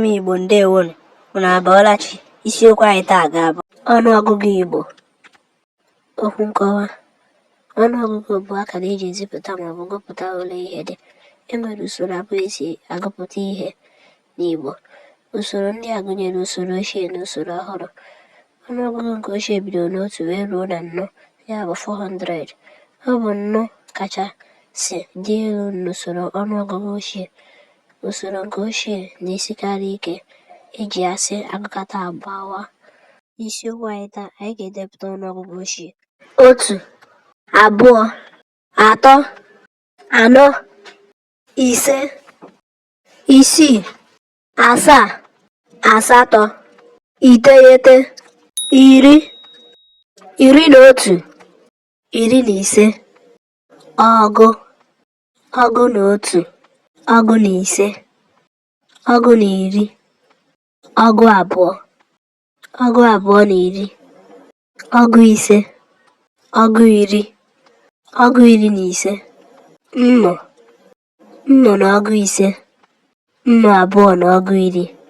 Ụmụ Igbo, ndewonụ. Unu abọọla chi? Isiokwu anyị taa ga-abụ ọnụọgụgụ Igbo. Okwu nkọwa: Ọnụọgụgụ bụ akara e ji ezipụta maọbụ gụpụta ole ihe dị. E nwere usoro abụọ e si agụpụta ihe n'Igbo. Usoro ndị a gụnyere usoro ochie na usoro ọhụrụ. Ọnụọgụgụ nke ochie bidoro n'otu wee ruo na nnụ, ya bụ 400. Ọ bụ nnụ kachasị dị elu n'usoro ọnụọgụgụ ochie. Usoro nke ochie na-esikarị ike, e ji asị agụkata agbawa. N'isiokwu anyị taa, anyị ga-edepụta ọnụọgụgụ ochie. 1, 2, 3, 4, 5, 6, 7, 8, 9, 10, 11, 15, 20, 21, 15, 20, 20, 15, 10, 15, 100, 105, 210.